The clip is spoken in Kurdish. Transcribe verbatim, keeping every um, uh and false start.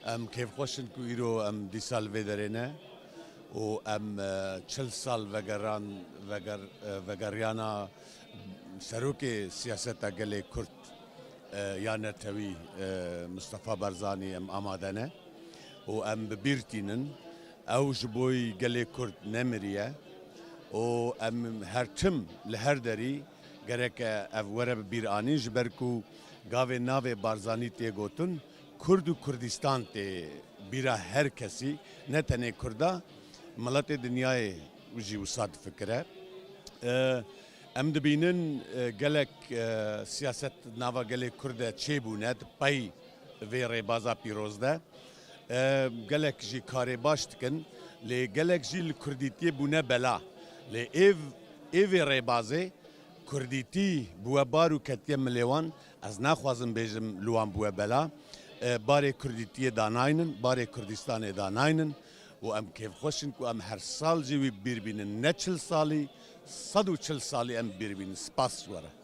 Em kêfxweş in ku îro em dîsa li vê derê ne û em, e, çil sal vegeran, veger-, e, vegeriyana serokê siyaseta gelê Kurd, e, ya netewî, e, Mustafa Barzanî em amade ne û em bi bîr tînin. Ew ji bo gelê Kurd nemiriye û em her tim li her derî gereke ev were bi bîr anîn, ji ber ku gavê navê Barzanî tê gotin, Kurd û Kurdistan tê bîra her kesî, ne tenê Kurda, miletê dinyayê jî wisa difikire. E, em dibînin, e, gelek, e, siyaset nava gelê Kurd de çêbûne, di pey vê rêbaza pîroz de. E, gelek jî karê baş dikin, lê gelek jî li Kurdîtiyê bûne bela. Lê êv-, ê vê rêbazê Kurdîtî bûye bar û ketiye milê wan. Ez naxwazim bêjim li wan bûye bela. E, barê Kurdîtiyê danaynin, barê Kurdistanê danaynin û em kêfxweş in ku em her sal jî wî bîr bînin. Ne çil salî, sed û çil salî em bîr bînin. Spas ji we re.